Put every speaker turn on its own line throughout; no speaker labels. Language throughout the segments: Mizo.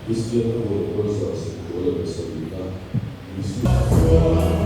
Kristian a hawi kual 69 leh sarihna Isua.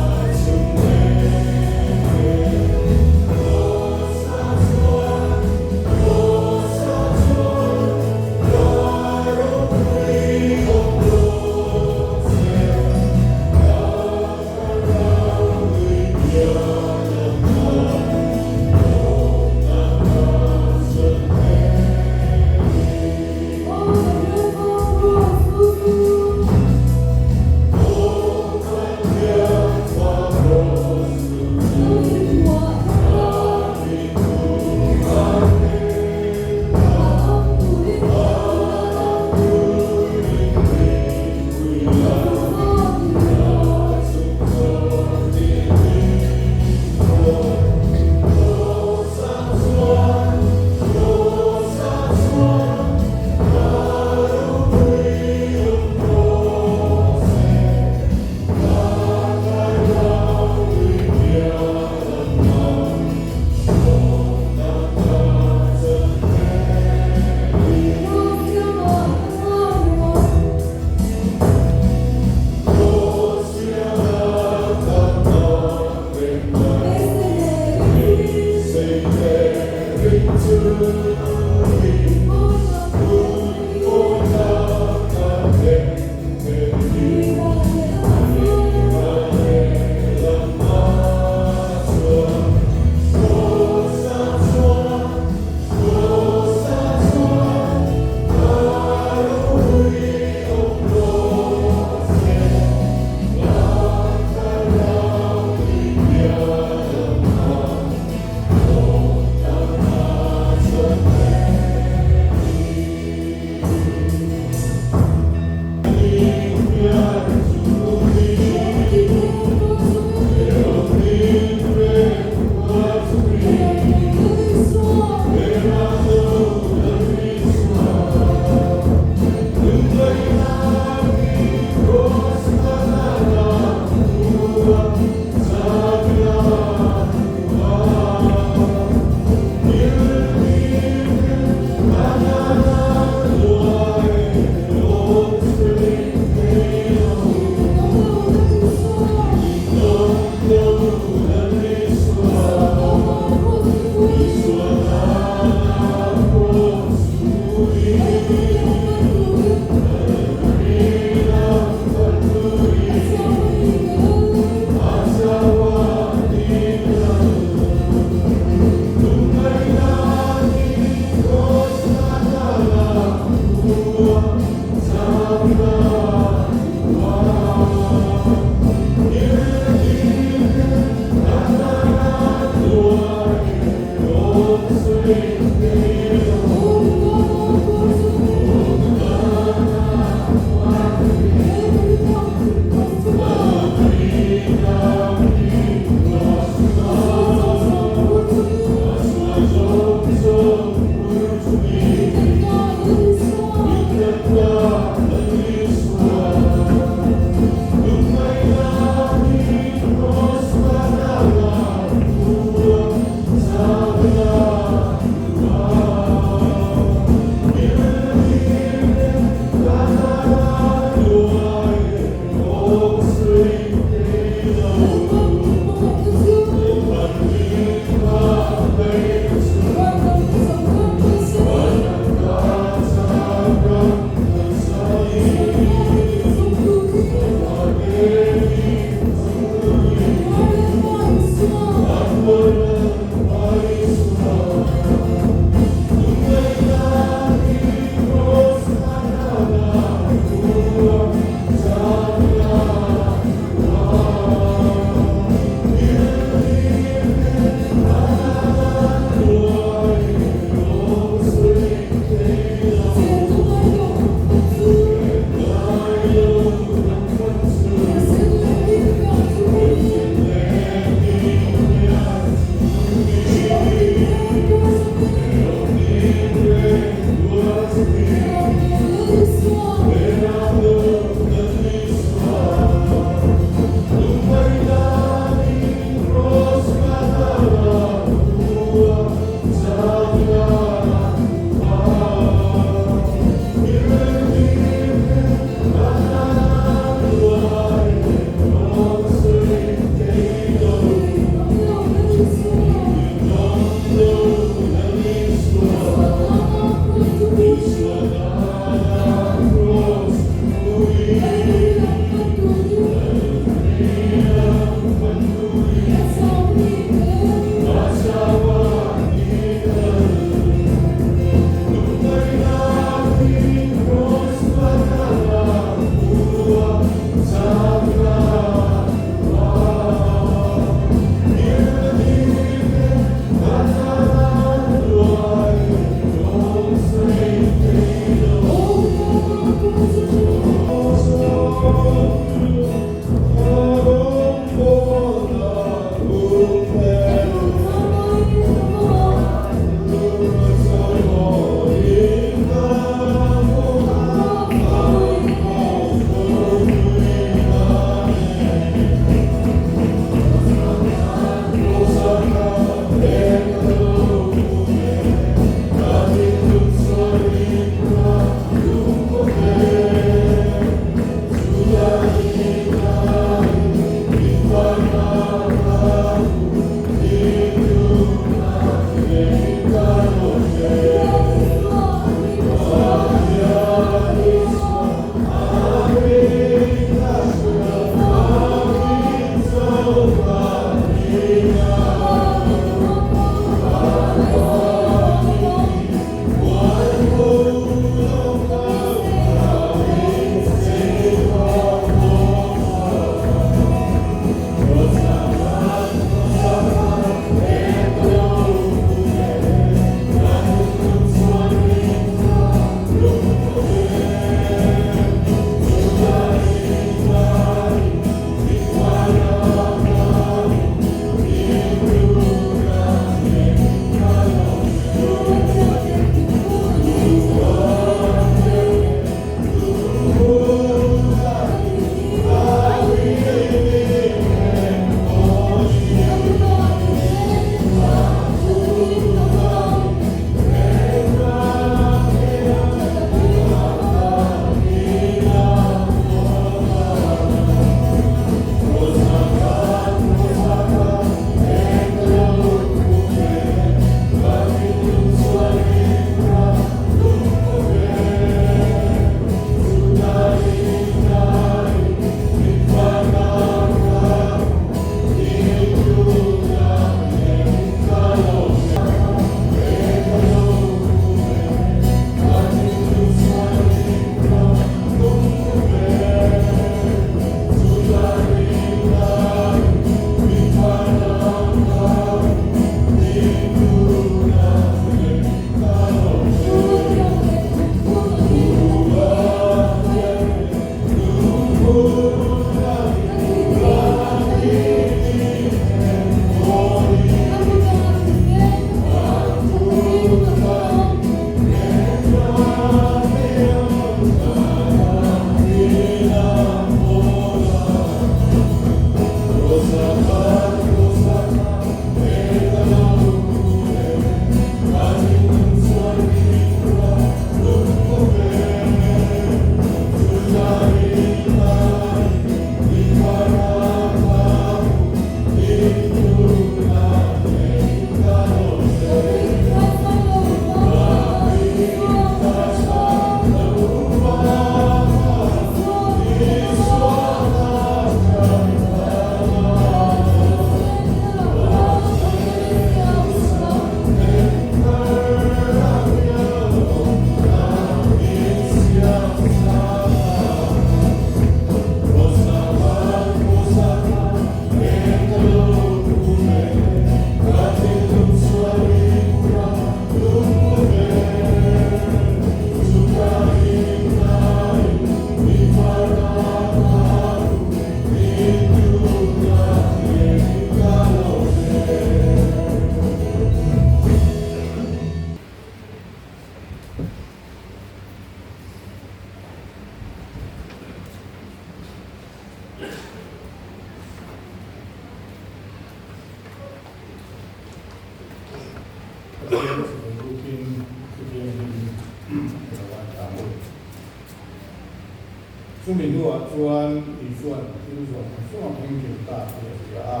Chumi hnuah chuan Isua'n thil zawng zawng a thleng ta tih a hria a.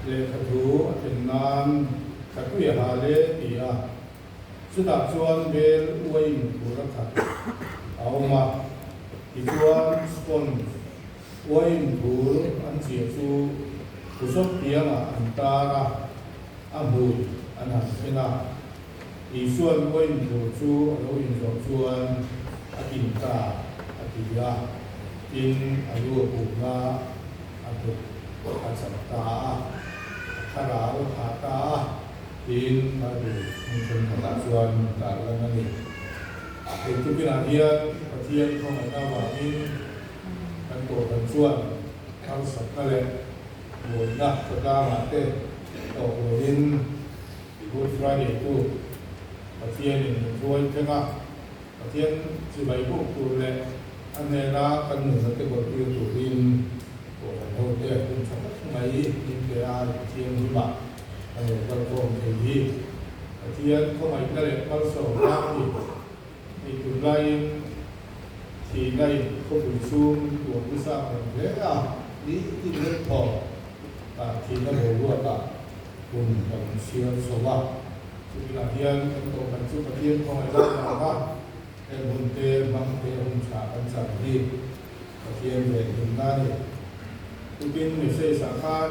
Lehkha thu a thlen nan ka tui a hal e ti a. Chutah chuan bel uaiin tur a khat a awm a. Tichuan sponge uaiin tur an chiah chu thusawp piangah an tar a, a hmui an han thlen a. Isua'n uain tur chu a lo inzawh chuan a kin ta a ti a, tin a lu a pumna a hnuk a chat ta a, a thlarau a thah ta a, tiin Bible hmun thenkhatah chuan tarlan a ni. Hei tukinah hian Pathian khawngaihna avangin kan Kohhran chuan harsatna leh buaina khawtlangah te tawk lovin, Good Friday tu Pathianin min hruai thleng a, Pathian chibai buk tur leh a hnena kan nunna te kawltir turin Kohhran hote hun tha tak mai min pe a, Pathian hlimah kan lo kal khawm thei hi Pathian khawngaihna leh malsawmna a ni. Hei tunlaiin thihna in khawpui chhung tuam nasa ang reng hle a, nitin deuh thaw thihna boruakah hun kan chhiar chho a. Chutiangah hian kan kohhran chu Pathian khawngaih lai vanga heng hun te hmang thei a hun tha kan chang hi Pathian venhimna a ni. Tukin message-ah khan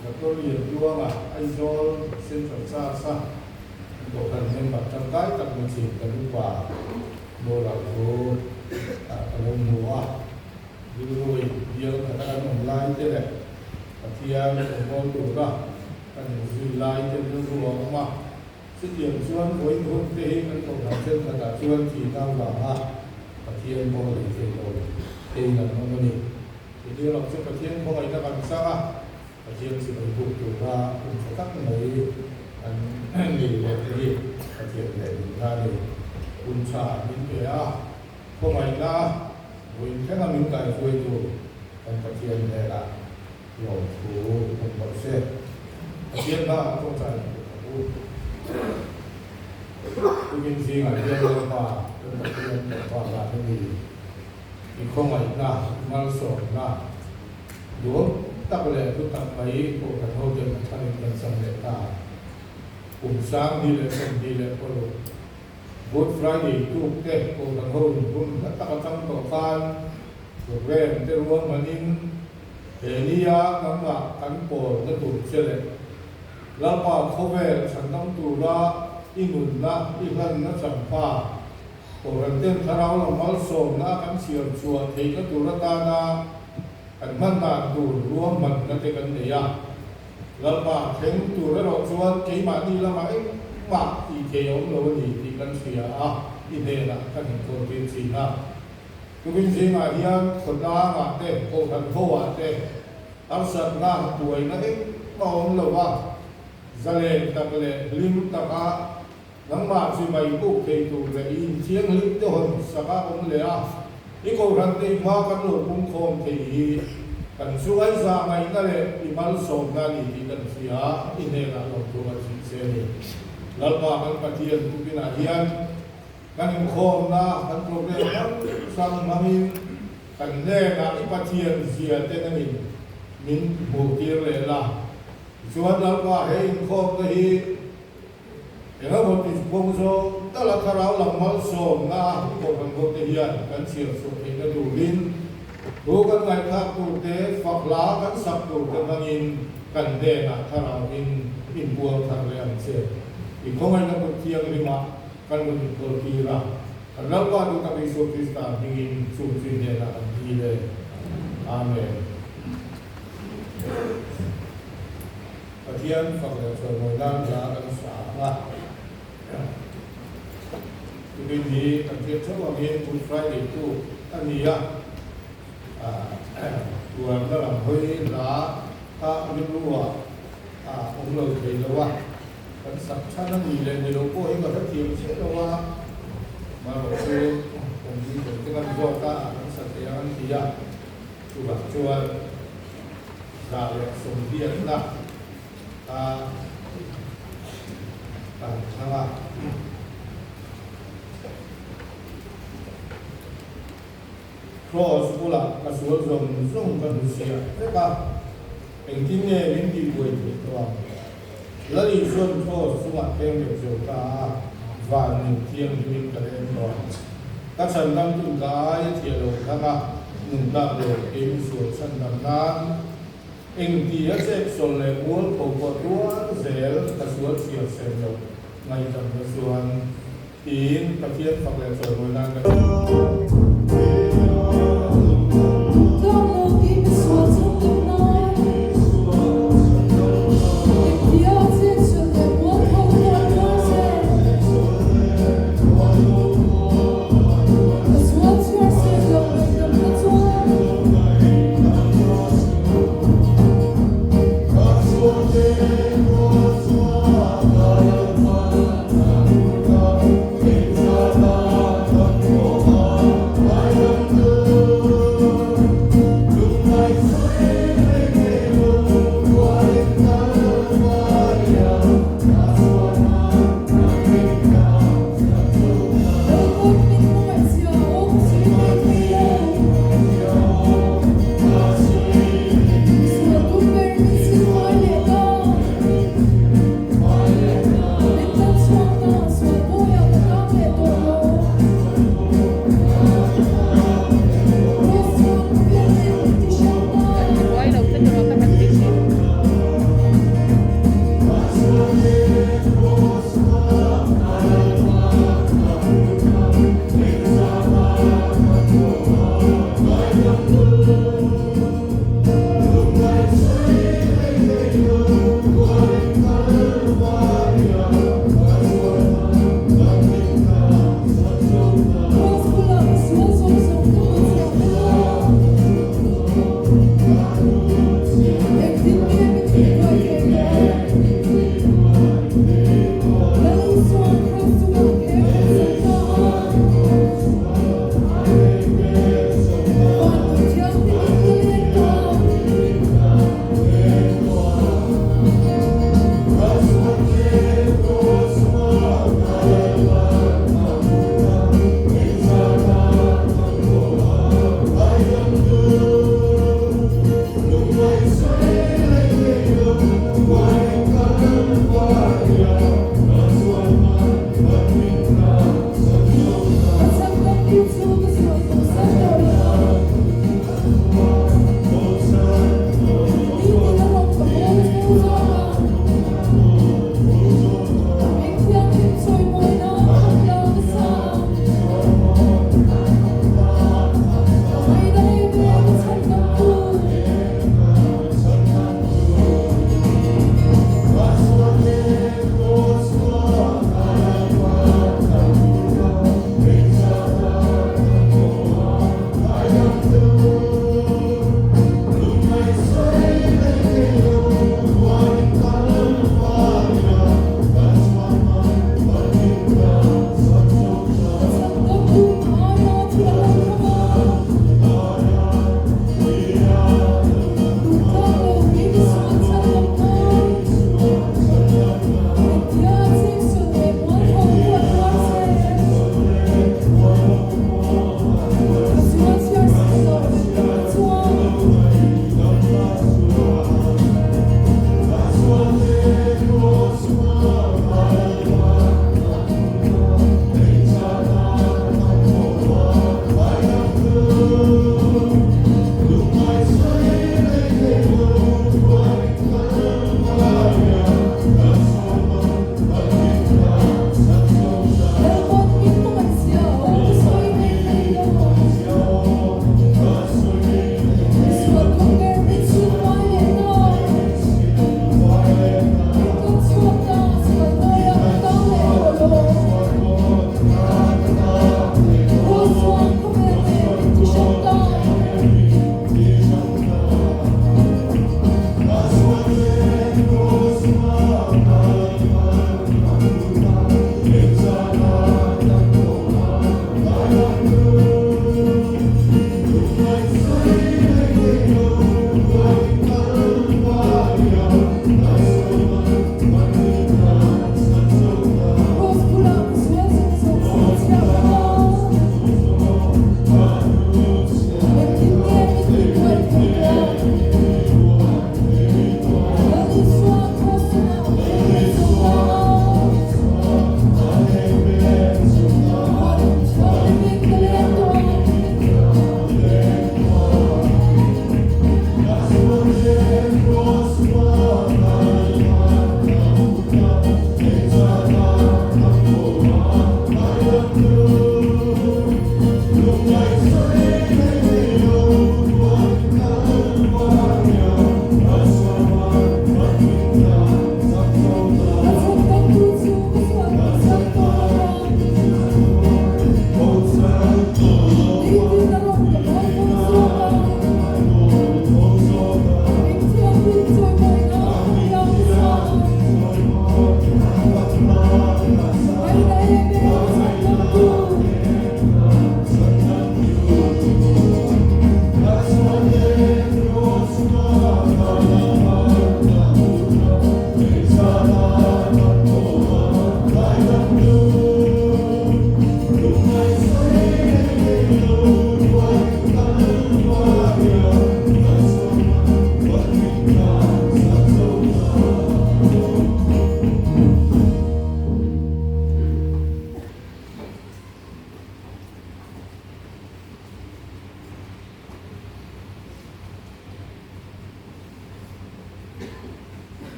Doctor Liantuanga Aizawl Central Church-a Kohhran member tangkai tak ni thin kan upa Mawla thu ka lo hmu a, rilrui bial khata kan awm lai te leh Pathian awmbawl tura kan inzui lai te rilru a awm a. Chutiang chuan vawiin hun te hi kan kohhran thenkhatah chuan thihna avanga Pathian pawh lei thei lo theiin an awm a ni. Chutiang lam chu Pathian khawngaihna kan chang a. Pathian chibai buk tura hun tha tak mai an nei leh te hi Pathian leh nunna a ni. Hun tha min pe a, khawngaihna vawiin thlenga min kaihruaitu kan Pathian hnenah lawmthu awm rawh se. Pathian hna an tawngtai ang tur ka pu. Tukin zingah hian Lalpa kan Pathian tawngpa dan a ni. I khawngaihna, malsawmna, Duhawm tak leh hlu tak mai Kohhran hoten a tharin kan chang leh ta. Kum 2026 Good Friday tuk te Kohhran ho in hun hla tak a chang tawh khan program te ruahmanin he nia nangmah kan pawlna tur che leh Lalpa khawvel chhandam tura i nunna i hlanna changpa Kohhran ten thlarau lo malsawmna kan chhiar chhuah theihna tur atana kan hman dan tur ruahmanna te kan nei a. Lalpa thleng tur erawh chuan keimahni lamah engmah tih thei a awm lo a ni tih kan hria a, i hnenah kan inkawltir thin a. Tukin zingah hian khawtlangah te, kohhran hoah te harsatna, buaina engmah a awm lo a, zalen tak leh hlim taka Nangmah chi mai buk thei tur leh i inthianghlim te hawn sak a awm leh a, i kohhran te i hma kan lo pung khawm thei hi kan chungai zah ngaihna leh i malsawmna a ni tih kan hria, i hnenah lawmthu kan hrilh che a ni. Lalpa kan Pathian tukinah hian kan inkhawmna kan program hrang hrang hmangin kan hnenah i Pathian zia te nangin min hmuhtir leh la. Tichuan Lalpa he inkhawmna hi Engemaw ti kawng zawng tala thlarau lam malsawmna i kohhran ho te hian kan chhiar chhuah theihna turin thu kan ngaihthlak tur te, fak hla kan sak tur te hmangin kan hnenah thlarauin inbuang thar leh ang che. I khawngaihna kut thianghlima kan rawn inkawl tir a, kan Lalpa duhtak Isua Krista hmingin chung chu i hnenah kan dil e. Amen. Pathian fak leh chawimawi nan hla kan sa ang a. Tukin hi kan hriat theuh angin Good Friday tuk a ni a, tuarna lam hawi hla kha rilruah a awm lo thei lo a, kan sak chhan a ni leh ni lo pawh hi ka hrethiam chiah lo a, marawhchu computer te kan zawt a, kan sa thei ang an ti a, chuvang chuan. 108na a kan thlang a. Kraws bulah ka sual zawng zawng ka hmu siah vek a, engtin nge min tihbuai theih tawh ang? Lal Isuan kraws chungah thleng leh zo ta a, van nun thianghlimin ka leng tawh ang. Ka chhandamtu ka ai a thiah lo thlang a, nung tlak lo kei misual chhandam nan engti a chep sawl leh mual pho pawh tuar zel ka sual chhiar sem loh ngaihdamna chuan Tiin Pathian fak leh chawimawi nan kan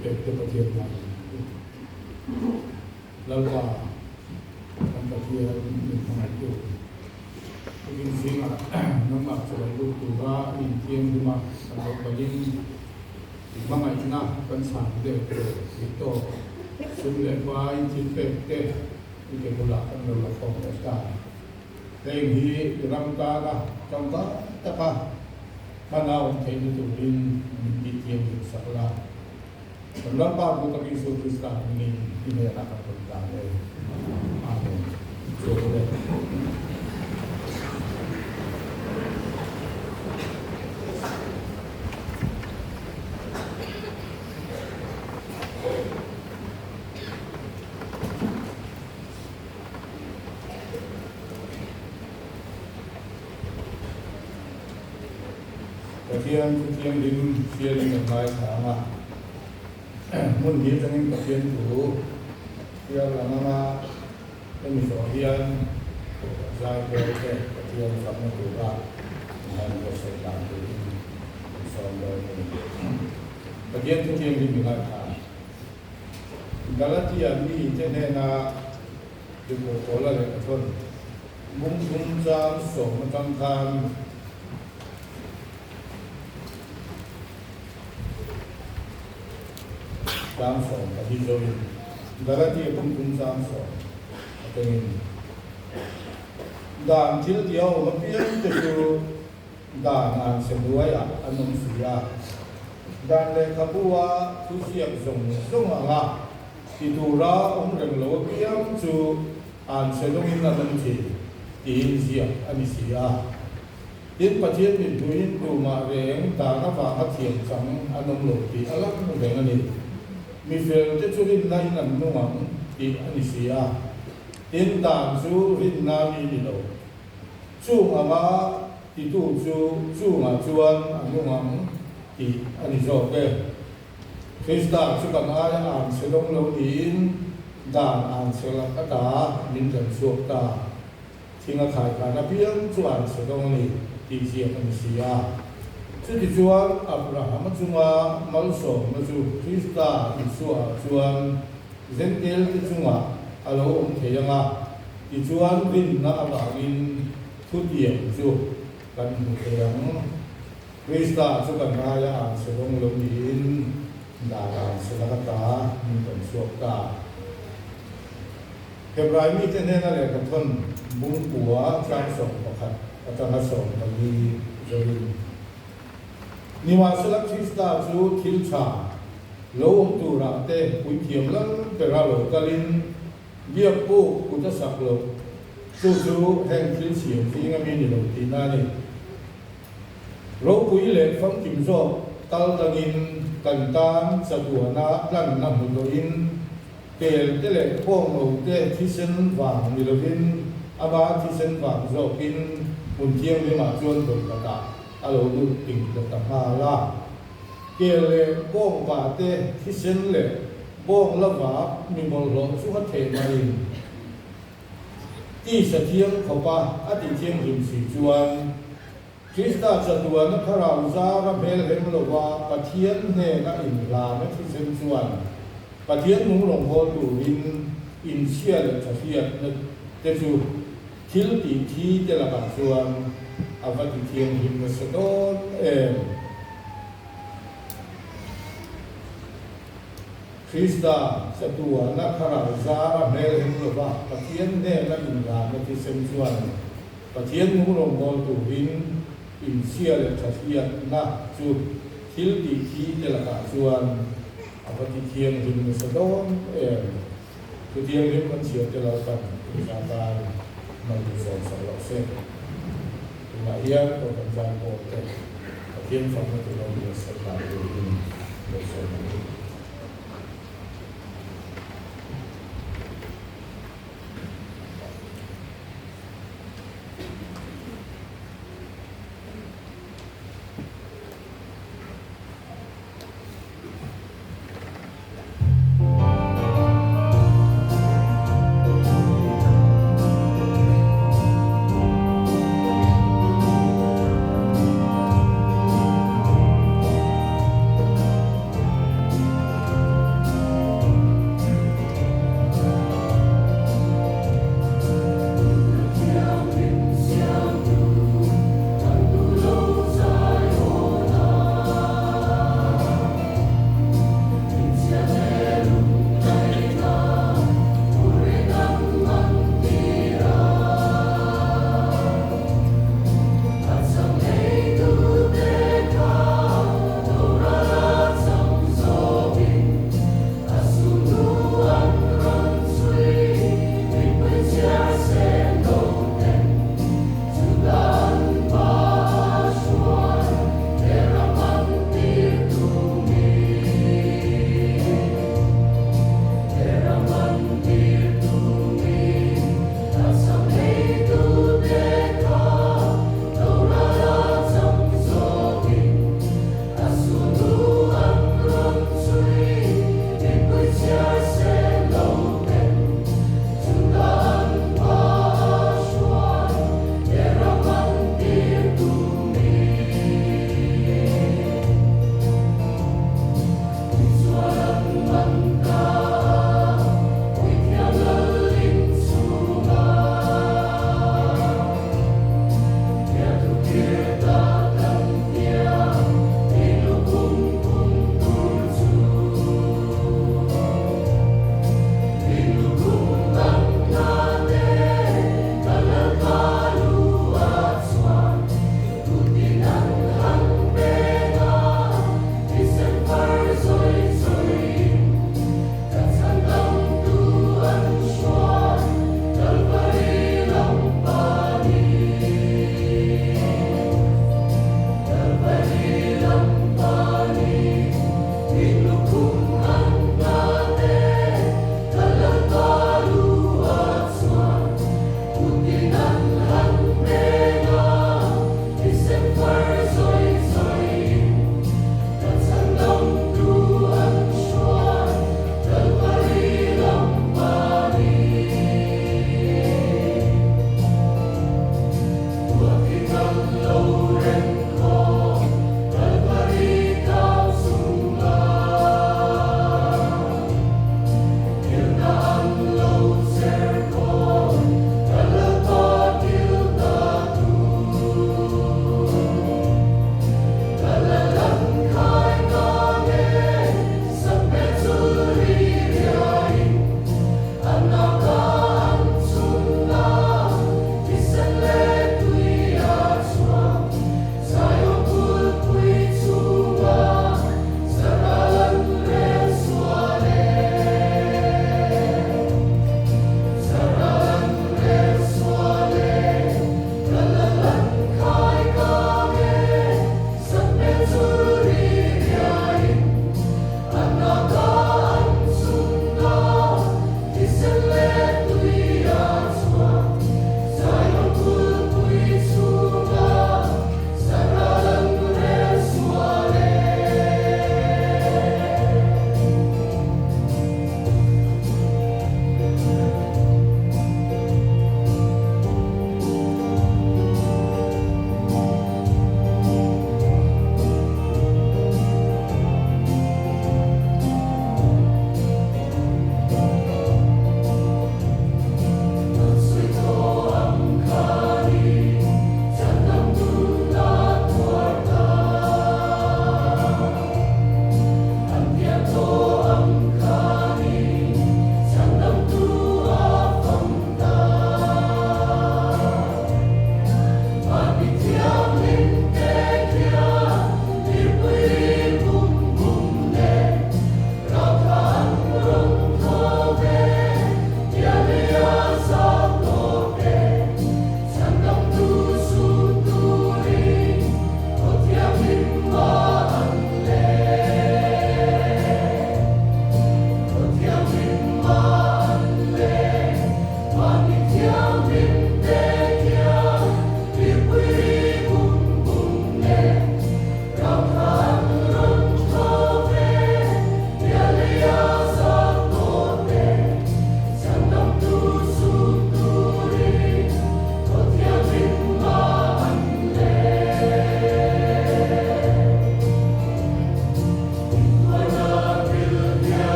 thilpek te Pathian hmai ang u. Lalpa kan Pathian min hmangaihtu tukin zingah nangmah chawi lut tura an inthianghlim a kan lo kalin i hmangaihna kan chhan let tur tih tawk sum leh vai thilpek te i ke bulah kan lo la khawm leh ta. Heng hi i ram tana tangkai taka hman a awm theihna turin min tihthiam duh sak la. Kan Lalpa Pu tak Isua Krista hmingin i hnenah kan rawn dan e. Amen. Chuan le. Pathian Thu Thianghlim hriain kan ngaithla ang a, hmun hi atangin Pathian Thu hriar lang anga hemi zawh hian zai pawl te Pathian fakna tura an han buatsaih dan turin kan sawm dawn a ni. Pathian Thu Thianghlim i ngaithla ang. Galatia mi te hnena Tirhkoh Paula lehkha thawn bung thum chang sawm atang khan chang sawm pahnih zoin Galatia bung thum chang sawm atangin dan thil tia awm apiang te chu Dan an che hnuaiah an awm si a, dan lehkhabu-a thu ziak zawng zawng anga ti tura awm reng lo apiang chu an che dawngin an awm thin tiin ziak a ni si a. Tin, Pathian mihmuiin tumah reng dan avanga thiam chang an awm lo tih a lang reng a ni. Mi felte chu rinna in an nung ang tih a ni si a. Tin, dan chu rinna mi ni lo. Chung anga titu chu chungah chuan a nung ang tih a ni zawk e. Krista chu kan aia an chhe dawng lo niin dan an chhe lak ata min kan chhuak ta. Thing a khai khan apiang chu an chhe dawng a ni tih ziak a ni si a. Chutichuan Abrahama chunga malsawmna chu Krista Isuaah chuan Zentel te chungah a lo awm thei ang a, tichuan rinna avangin thutiam chu kan hmu thei ang. Krista chu kan raia an che dawng lo niin dan an che lak ata min kan chhuak ta. Hebrai mite hnena lehkha thawn bungkua tlang 11 atanga 14 zoin. Nimahsela Krista chu thil tha lo awm turah te puithiam lal bera lo kalin biak puk kut a sak loh, chu chu heng thil siam zing ami ni lo tihna a ni. Ropui leh famkim zawk kal dangin kan tan chatuana tlanna hmu tawhin kel te leh khawnglo te thisen vang ni lovin ama thisen vang zawkin hmun thianghlimah chuan dawlkhatah a lo lut ting ta ta nghal a. Kel leh bawngpa te thisen leh bawng lava mi bawlhhlawh chu a theh mahin tisa thiang khawpa a ti thianghlim si chuan Krista chatuana thlarau zara hmelhem lova Pathian hnena inhlana thisen chuan Pathian nung rawngbâwl turin inchhia leh thahriatna te chu thil tih thi te lakah chuan a va ti thianghlim nasa dawn em? Krista chatuana thlarau zara hmelhem lova Pathian hnena inhlana thisen chuan Pathian nung rawngbâwl turin inchhia leh ṭhahriatna chu thil tih thi te lakah chuan a va ti thianghlim nasa dawn em? Thu thianghlim kan chhiar te Lalpan inzah atan mal min sawm sak loh se. Tunah hian Kohhran zai pawl te Pathian fakna tur lo buatsaih dan turin lo sawm ang u.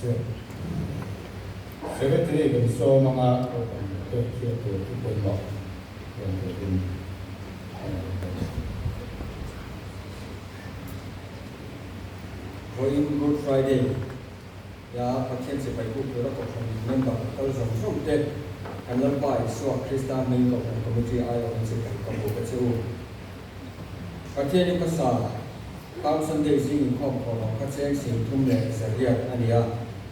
se. Secretary kan sawm anga kohhran te hriat tur thu pawimawh rawn turin a lo kal.
Vawiin Good Friday ya Pathian sipai kuk tura kohhran member kal zawng zawng te kan Lalpa Isua Krista hming kohhran committee aiawhin sipai ka hmu ka che u. Pathian i hmasa Palm Sunday zing inkhawm thawhlawm kha cheng 38 a ni a,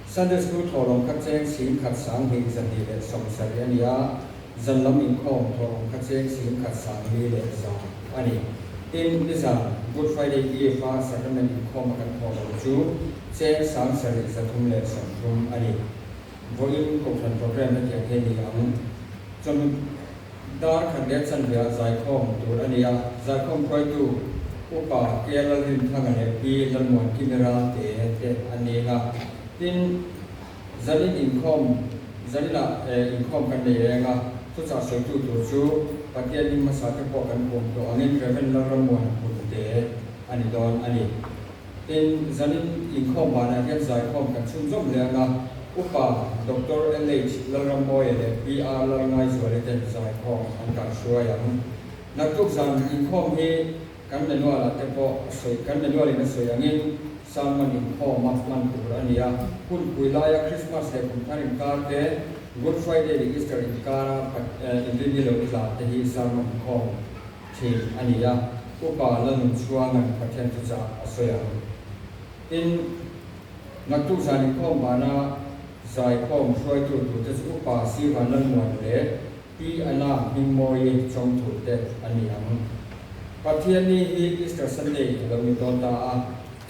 Sunday School thawhlawm kha cheng 12,270 a ni a, zan lam inkhawm thawhlawm kha cheng 14,100 a ni. Tin, nizan Good Friday Eve a Sacrament inkhawma kan thawhlawm chu cheng 7330 a ni. Vawiin Kohhran Programme hetiang hi a ni ang. Chawhnu Dar khat leh chanve ah zaikhawm tur a ni a, zaikhawm hruaitu Upa K Lalrinthanga leh Pi Lalmuan Kimira te te an ni eng a. Tin, zanin inkhawm, zaninah inkhawm kan nei reng a, thuchah sawitu tur chu Pathian hming hmasa te pawh kan pum tawh angin Rev Lalrammuan Hmun te a ni dawn a ni. Tin, zanin inkhawm banah hian zaikhawm kan chhunzawm leh ang a, Upa Doctor LH Lalrammawia leh PR Lalngaizuali ten zaikhawm an kaihhruai ang. Naktuk zan inkhawm hi kan manual-ah te pawh a sawi, kan manual-in a sawi angin sermon inkhawm a hman tur a ni a. Hun pui laia Christmas leh Kumthar inkar te, Good Friday leh Easter inkara inrinni lo tla te hi sermon inkhawm thin a ni a, Upa Lalnunchhuanga'n Pathian thuchah a sawi ang. Tin, naktuk zan inkhawm bana zaikhawm hruaitu turte chu Upa Siva Lalmuan leh Pi Anna Hmingmawii Chawngthul te an ni ang. Pathianni hi Easter Sunday a lo ni dawn ta a,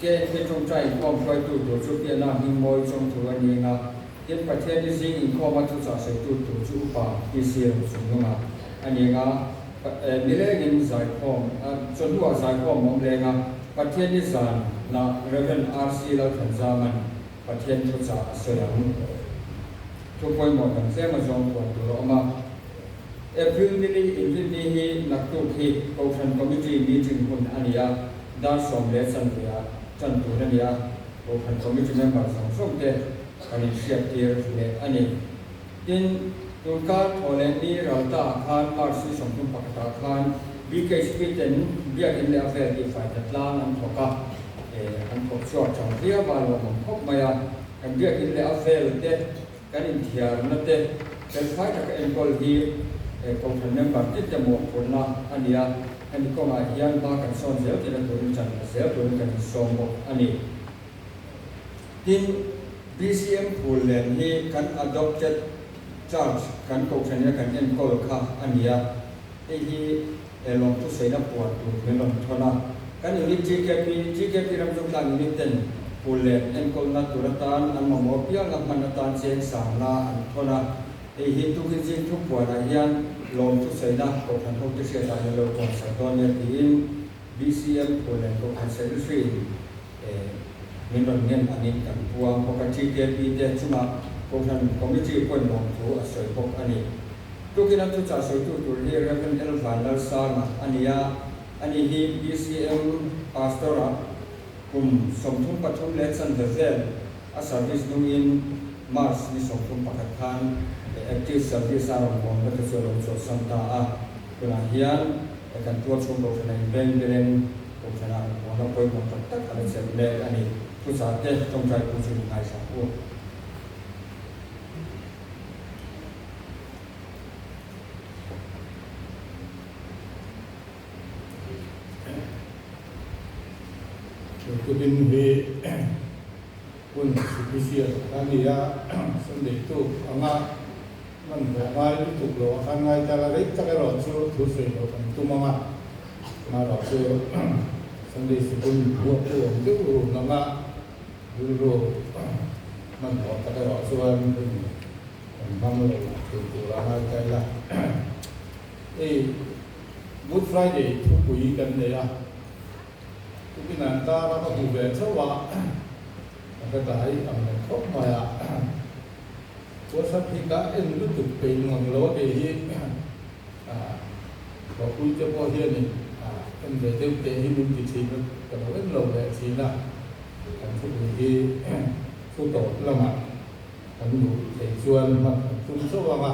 KNK tawngtai inkhawm hruaitu tur chu Pi Anna Hmingmawii Chawngthul a ni ang a, tin Pathianni zing inkhawma thuchah sawitu tur chu Upa PC Rochungnunga a ni ang a. Nilengin zaikhawm, chawhnuah zaikhawm a awm leng a, Pathianni zan lah Rev. RC Lalthanzaman Pathian thuchah a sawi ang. Thu pawimawh dang tlem a zawng puan tur a awm a. April nili inrinni hi naktuk hi Kohhran Committee meeting hun a ni a, dar sawm leh chanve-ah tan tur a ni a, Kohhran Committee member zawng zawng te kan inhriattir leh a ni. Tin, tunkar thawhleh ni ralta ah khan March ni 31 ah khan BKHP ten Biakin leh a vel tihfai ta tlang an thawk a, an thawk chhuak chang viau a, lawmawm khawp mai a. Kan Biakin leh a vel te, kan inthiarna te felfai taka enkawl hi Kohhran member tin te mawhphurhna a ni a, hemi kawngah hian hma kan sawn zel tihna turin chan la zel turin kan insawm bawk a ni. Tin, BCM phul len hi kan adopted church kan kohhran ina kan enkawl kha a ni a, hei hi lawmthu sawiina puan tur min rawn thawn a. Kan unit GKP, GKP Ramzawtlang unit ten phul len enkawlna tur atan an mamawh pianga hman atan cheng sangna an thawn a. Hei hi tukin zing thu puanah hian lawmthu sawiina kohhran hote hriatah hian lo puan sak dawn nia tiin BCM phul len kohhran secretary in Min rawn ngen angin kan puang bawk a, TKP te chungah Kohhran Committee pawhin lawmthu a sawi bawk a ni. Tukina thuchah sawitu tur hi Rev. L. Vanlalsanga a ni a, ani hi BCM Pastor-ah kum 33 leh chanve vel a service hnungin March ni 31 khan active service a rawn bawm na te chu a lo chawlhsan ta a, tunah hian kan tualchhung Kohhran a inbeng beleng Kohhranah rawngbawlna pawimawh tak tak a la chelh mek a ni. Thuchah te tawngtai pawh chu in ngaithla ang u.
Tukin hi hun sipisial a ni a, Sunday tuk anga hmanhmawh ngai lutuk lo a khan ngai ta la rei tak erawh chu thu sawi loh kan tum ang a. Marawh chu Sunday sikul buak u awm deuh run anga rilru hmanhmawh tak erawh chuan hun kan hmang lo thei tur a ngai ta ila. Hei Good Friday thupui kan nei a, tukin an kar a ka hmu ve chauh a, ka hre tlai ang reng khawp mai a. WhatsApp hi ka en lutuk peih ngang lo a kei hi. Hlawhpui te pawh hianin en ve deuh teh hi min ti thin a, ka lo en lo leh thin a, kan thupui hi. Thu tawp lamah kan luh theih chuan hman kan tum chauh ang a,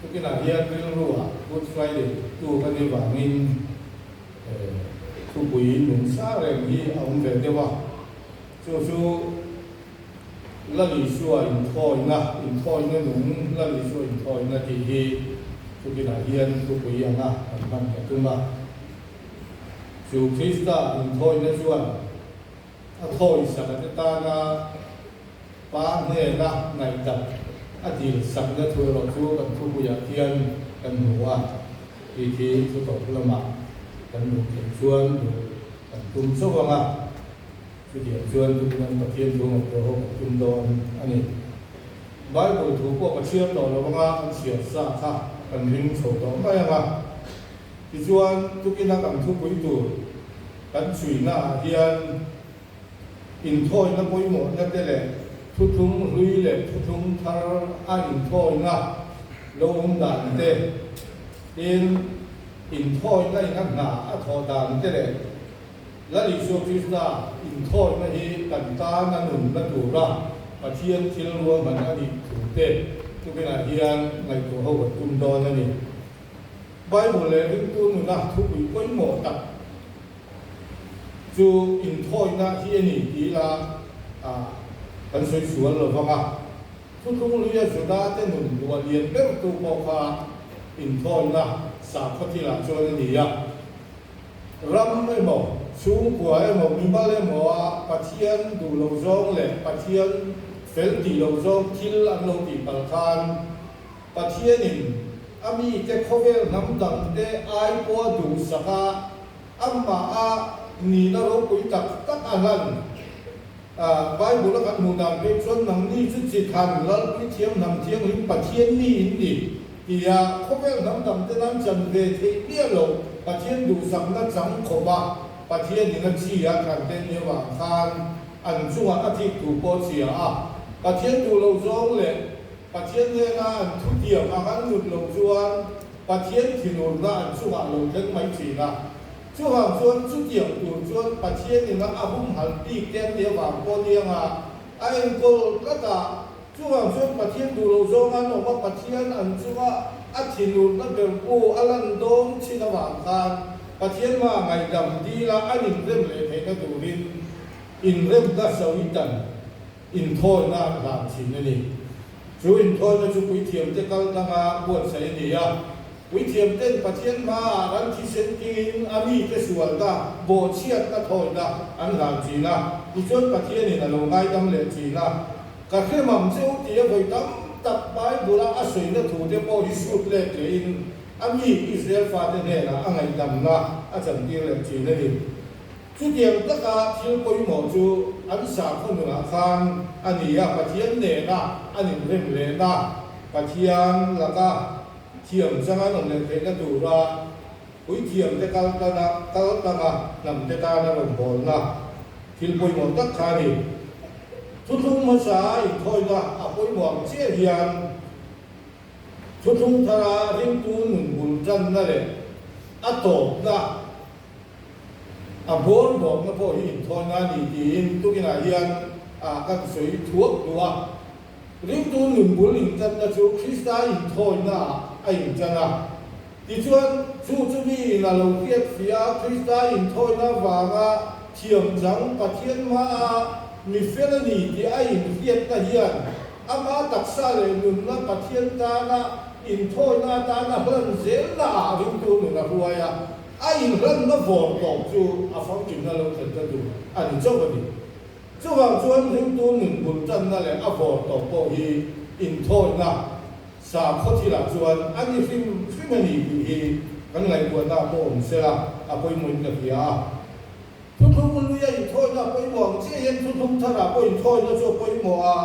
tukinah hian rilruah Good Friday tu kan ni vangin thupui nung sa reng hi a awm ve deuh a, chu chu Lal Isua inthawina, inthawina nung Lal Isua inthawina tih hi tukinah hian thupui anga kan hman ka tum a, chu Krista inthawina chuan A thawisak a te tana pa hnena ngaihdam a dil sakna thu erawh chu kan thupuiah khian kan hmu a, tih khi thu tawp lamah kan hmuh theih chuan duh kan tum chauh ang a, chutiang chuan tukin an Pathian thu ngaihtuah ho kan tum dawn a ni. Bible thu pawh ka chhiar tawh lo anga an chhiar sa kha kan ring chho tawh mai ang a, tichuan tukina kan thupui tur Kan chhuina ah hian inthawina pawimawhna te leh thuthlung hlui leh thuthlung thar a inthawina lo awm dan te, tin, inthawina in a hna a thawh dan te leh Lal Isua Krista inthawina hi kan tan a nunna tura Pathian thil ruahman a nih thu te tukinah hian ngaihtuah ho kan tum dawn a ni. Bible leh ringtu nuna thupui pawimawh tak chu inthawina hi a ni tih ila kan sawi sual lo vang a. Thuthlung luia Juda te nun duah lian bertu pawh kha inthawina sakhaw thilah chuan a ni a. Ram emaw, chhungkua emaw, mimal emaw a Pathian duh lo zawng leh Pathian fel tih lo zawng thil an lo tih palh khan Pathianin a mite khawvel hnam dangte ai pawha duhsak a, amah a nihna ropui tak tak a hlan. Bible a kan hmuh dan phei chuan nangni chu chi than Lalpui thiam hnam thianghlim Pathian mi in ni tia khawvel hnam dangte nan chan ve theih miah loh Pathian duhsakna chang khawp a Pathianin a chi a thlan te nia vang khan an chungah a thik thu pawh chhia a Pathian duh loh zawng leh Pathian hnena an thutiam ang an nut loh chuan Pathian thinurna an chungah lo thleng mai thin a. Chuvang chuan chutiang tur chuan Pathianina a humhalh bik te an nih avang pawh ni anga a enkawl tlat a. Chuvang chuan Pathian duh loh zawng an awm a, Pathian an chunga a thinurna ber pawh a lan dawn chin avang khan Pathian hmaah ngaihdam dila an inrem leh theihna turin inremna sawitan Inthawina an hlan thin a ni. Chu inthawina chu puithiamte kal danga buatsaih a ni a. Puithiamten Pathian hmaah ran thisen kingin a mite sualna, bawhchhiatna thawina an hlan thin a. Tichuan Pathianin a lo ngaidam leh thin a. Ka hre mam che u tia vawi tam tak Bible-a a sawina thute pawh hi sut let lehin a mi Israel fate hnenah a ngaihdamna a chantir leh thin a ni. Chutiang taka thil pawimawh chu an sakhaw nunah khan a ni a, Pathian nena an inrem lehna, Pathian laka thiam changa an awm leh theihna tura puithiamte kal tana kal tanga hnamte tana rawngbawlna thil pawimawh tak kha a ni. Thuthlung hmasa a inthawina a pawimawh ang chiah hian thuthlung thara ringtu nun bul tanna leh a tawpna, A bawr bawkna pawh hi inthawina a ni tiin tukinah hian a kan sawi thuak duh a. Ringtu nun bul intanna chu Krista inthawinaah a intan a. Tichuan, chu chu miin a lo hriat fiah a, Krista inthawina avanga thiam chang Pathian hmaa mi fel a ni tih a inhriatna hian ama taksa leh nunna Pathian tana inthawina atana hlan zelnaah ringtu nun a hruai a. A inhlanna vawr tawp chu a famkimna lo thlen ta tur a ni chauh a ni. Chuvang chuan ringtu nun bul tanna leh a vawr tawp pawh hi inthawina sakhaw thilah chuan a ni hrim hrim a ni tih hi kan ngaihtuahna pawh awm sela a pawimawhin ka hria a. Thuthlung luia inthawina a pawimawh ang chiah hian thuthlung tharah pawh inthawina chu a pawimawh a,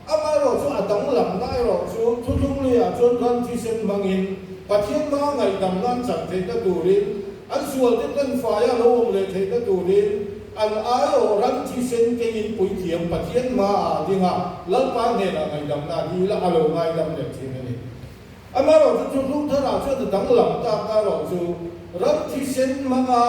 amaherawh chu a danglamna erawh chu thuthlung luiah chuan ran thisen hmangin Pathian hma ngaihdamna an chan theihna turin, an sualte tlenfaia lo awm leh theihna turin an aiawh ran thisen kengin puithiam Pathian hmaah a ding a, Lalpa hnenah ngaihdamna a dil a, a lo ngaidam leh thin a ni. Amaherawhchu chu hlungtharah chuan a danglam tak erawh chu ram thisen hmanga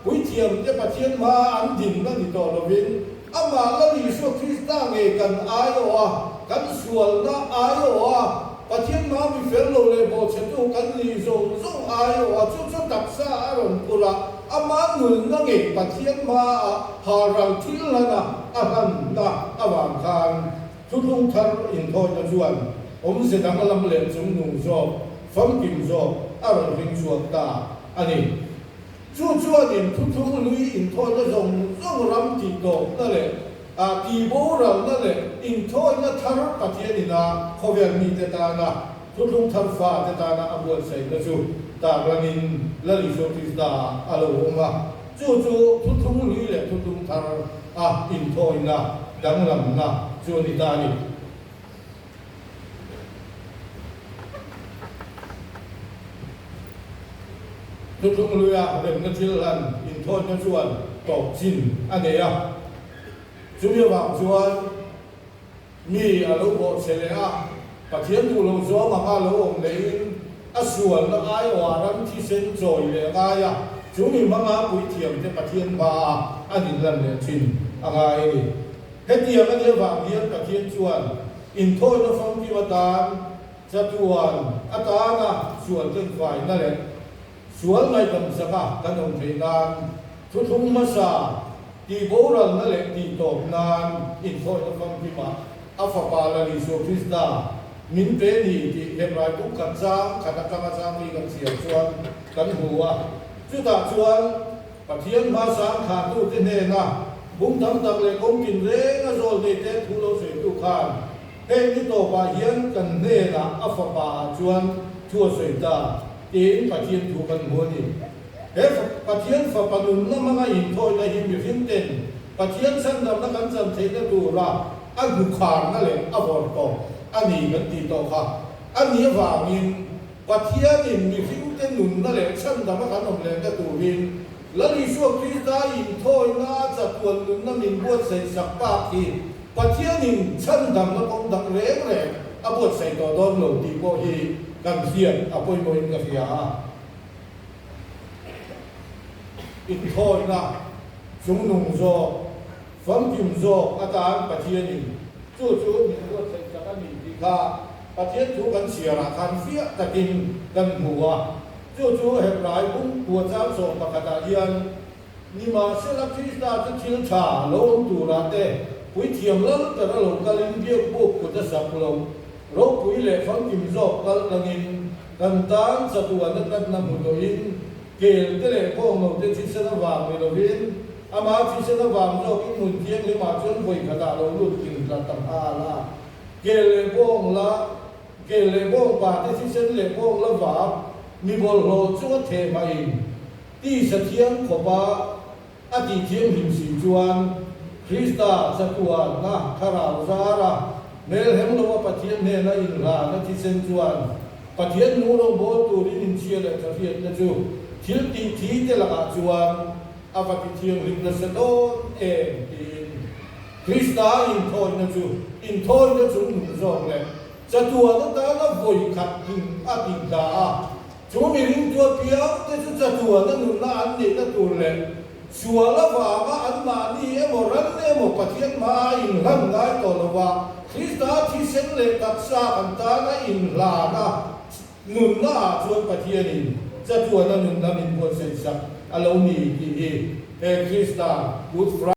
puithiamte Pathian hmaa an dinna ni tawh lovin. Amah Lal Isua Krista ngei kan aiawh a, kan sualna aiawh a, Pathian hmaa mi fel lo leh bawhchhetu kan nih zawng zawng aiawh a, chu chu taksa a rawn phur a, ama nunna ngei Pathian hmaah halral thil hlana a hlanna avang khan Thuthlung thar inthawina chuan awmze danglam leh chungnung zawk, famkim zawk a rawn hring chhuak ta a ni. Chu chuanin thuthlung lui inthawina zawng zawng ram tihtawpna leh tihboralna leh inthawina thar Pathian ina khawvel mite tana thuthlung thar fate tana a buatsaihna chu tarlangin Lal Isua Krista ah a lo awm a. Chu chu thuthlung lui leh thuthlung thar a inthawina danglamna chu a ni ta a ni. Thuthlung luia remna thil hlan inthawina chuan tawp chin a nei a. Chumi avang chuan mi a lo bawhchhe leh a, Pathian duh lo zawng anga lo awm lehin a sualna aiawha ram thisen chawi leh a ngai a, chumi hmanga puithiamte Pathian hmaah an inlan leh thin a ngai a ni. Hetiang a nih avang hian Pathian chuan inthawina famkim atan chatuan atana sual tlenfaina leh sual ngaihdam zaka kan awm theih nan thuthlung hmasa tihboralna leh tihtawp nan inthawina famkimah a Fapa Lal Isua Krista min pe ni tih Hebrai buk khat chang khat atanga chang hi kan chhiar chuan kan hmu a. Chutah chuan Pathian hmasang thlahtute hnena bung tam tak leh kawng tinreng a zawl nei te thu lo sawitu khan heng ni tawpah hian kan hnenah a fapa ah chuan thu a sawi ta tiin Pathian thu kan hmu a ni. He Pathian fapa nunna hmanga inthawina hi mihring ten Pathian chhandamna kan chan theihna tura a hnukharna leh a vawrtawp a ni kan tih tawh kha a nih avangin Pathianin mihringte nunna leh chhandama kan awm lehna turin Lal Isua Krista inthawina chatuan nunna min buatsaih sak bak hi Pathianin chhandamna kawng dang reng reng a buatsaih tawh dawn lo tih pawh hi kan hriat a pawimawhin ka hria a. Inthawina chungnung zawk, famkim zawk atan Pathianin chu chu min buatsaih sak a ni tih kha Pathian thu kan chhiarah khan fiah takin kan hmu a, chu chu Hebrai bung kua chang sawm pakhatah hian, Nimahsela Krista chu thil tha lo awm turah te, puithiam lal tara lo kalin biak buk kut a sak lo, ropui leh famkim zawk kal tlangin kan tan chatuana tlatna hmu tawhin kel te leh kawngno te thisen avang ni lovin ama thisen avang zawkin hmun thianghlimah chuan vawikhatah lo lut tling tlat ta nghal a. Kel leh bawng la, kel leh bawng pa te thisen leh bawng la vak, mi bawlhhlawh chu a theh maiin tisa thiang khawpa a tih thianghlim si chuan Krista chatuanna thlarau zara hmelhem lova Pathian hnena inhlana thisen chuan Pathian nung rawngbâwl turin inchhia leh thahriatna chu thil tih thi te lakah chuan a va ti thianghlim nasa dawn em tiin Krista inthawina chu inthawina chung nung zawk leh chatuan atana vawi khat tling a tih ta a. Chu mihring chu apiang te chu chatuana nunna an neihna tur leh sual avanga anmahni emaw ran emaw Pathian hmaa inhlan ngai tawh lova Krista thisen leh taksa kan tana inhlan a nunna ah chuan Pathianin chatuana nunna min buatsaih sak a lo ni tih hi he Krista Good Friday.